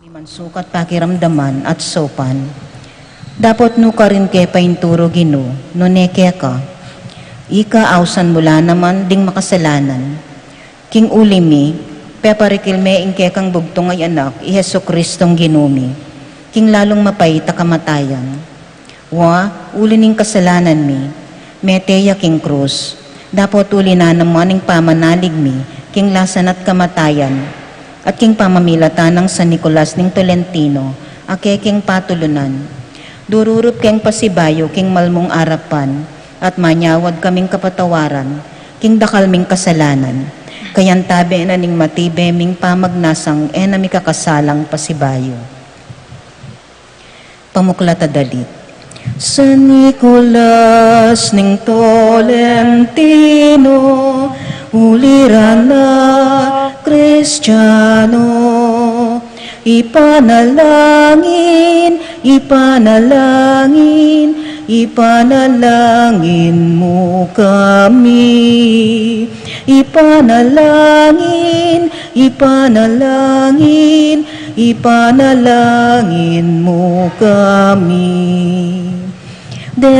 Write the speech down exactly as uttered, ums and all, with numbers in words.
Mimansukat pakiramdaman at saupan. Dapot nu karin ke painturu, Ginu, nune keka, ika ausan mu la naman ding makasalanan. King uli mi, peparikil me ing kekang bugtung a Anak, i Jesucristong Ginu mi, king lalung mapait a kamatayan. Wa, uli ning kasalanan mi, mete ya king krus. Dapot uli na naman ning pamanalig mi king lasan at kamatayan, at king pamamilatan nang San Nicolas ning Tolentino, a kekeng patulunan, dururup keng pasibayu king malmung arapan, at manyawad kaming kapatawaran king dakal ming kasalanan. Kayantabe na ning matibe ming pamagnasang e na mi kakasalang pasibayu. Pamuklat a dalit. San Nicolas ning Tolentino, uli ra na Kristiano, ipanalangin, ipanalangin, ipanalangin mu kami. Ipanalangin, ipanalangin, ipanalangin mu kami. Deta